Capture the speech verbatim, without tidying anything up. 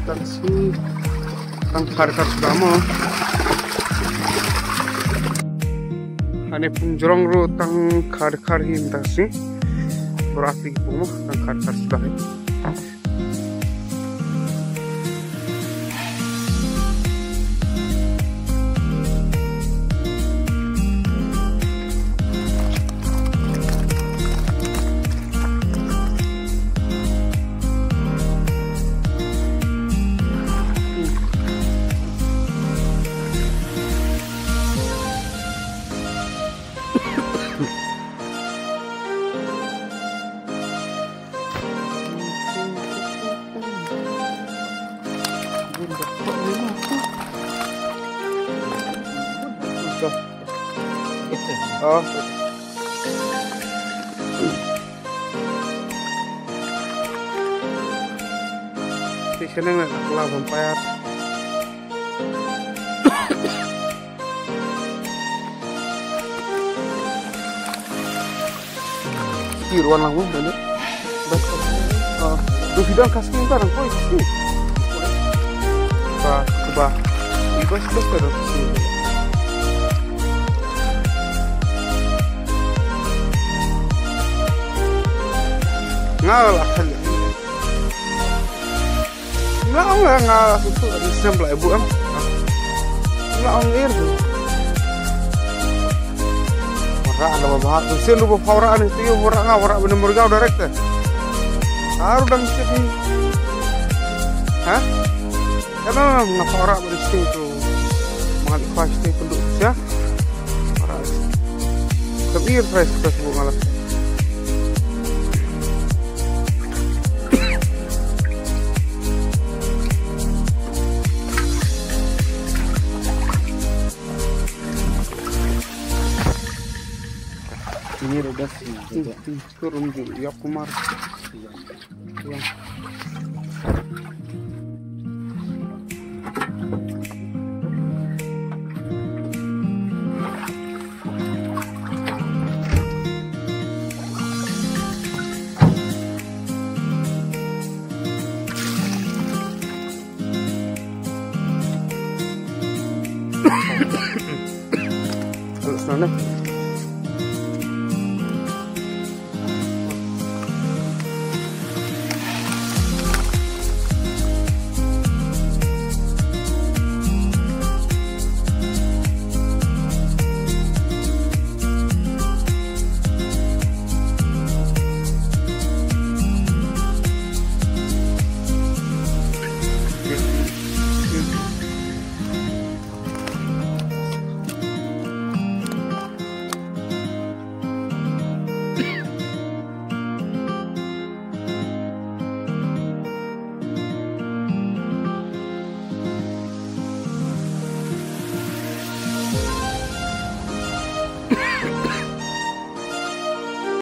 Tang sngi tang khar khar suda mo. Hangne pynjrong ruh tang khar khar hi mynta sngi. Bor apli ki pung mo tang khar khar suda hi. Oh. Ti seneng na kala vampire. Ti ruan lang mo, bende. Bas. Oh, du video kasih kan, koi kasih. Ba, ba. Iba sudah terus. Ngal akal. Nga ong nga, nga susu di sem lai bu em. Nga ong ir tu. Wara la ba ba tu sen lu ba pawara ni tu wara nga wara benda murgau direct. Haru dang sini. Ha? Kana nga pawara ba di sini tu. Mangal ikhlas ni penduk sia. Wara. Kami ir fresh fresh bu ngalah. Ini udah sih. Turun dulu ya Kumar. Iya. Alas na na.